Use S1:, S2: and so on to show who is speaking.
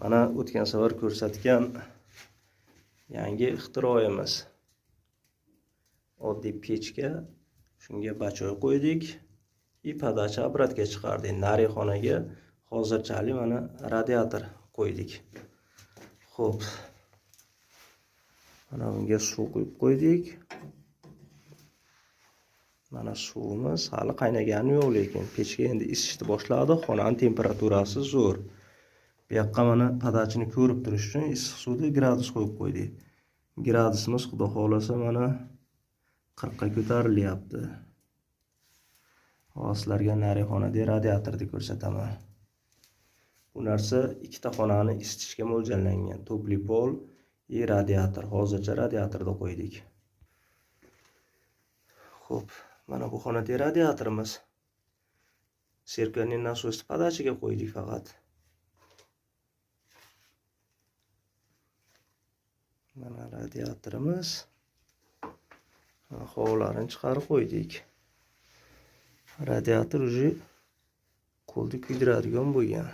S1: Mana o'tgan safar ko'rsatgan yangi ixtiroimiz. Oddiy pechka, shunga bachoy qo'ydik. И podacha обратga chiqardik. Nari xonaga hozirchalik mana radiator qo'ydik. Xo'p. Mana bunga suv quyib qo'ydik. Mana suvimiz hali qaynagani yo'q, lekin pechka endi isishni boshladi. Xonaning temperaturasi zo'r. Bu yoqqa mana podachini ko'rib turish uchun issiq suvda gradus qo'yib qo'ydik. Gradusimiz xudo xolasa mana 40 ga ko'tarilyapti. Hozir sizlarga nari xonada radiatorni ko'rsataman. Bu narsa ikkita xonani isitishga mo'ljallangan. Topli pol и radiator. Hozircha radiatorda qo'ydik. Xo'p, mana bu xonada radiatorimiz. Sirkani nasosni podachiga qo'ydik faqat. Mana radiatorimiz. Hovlarini chiqarib qo'ydik. Radiator уже qo'lni kuydiradigan bo'lgan.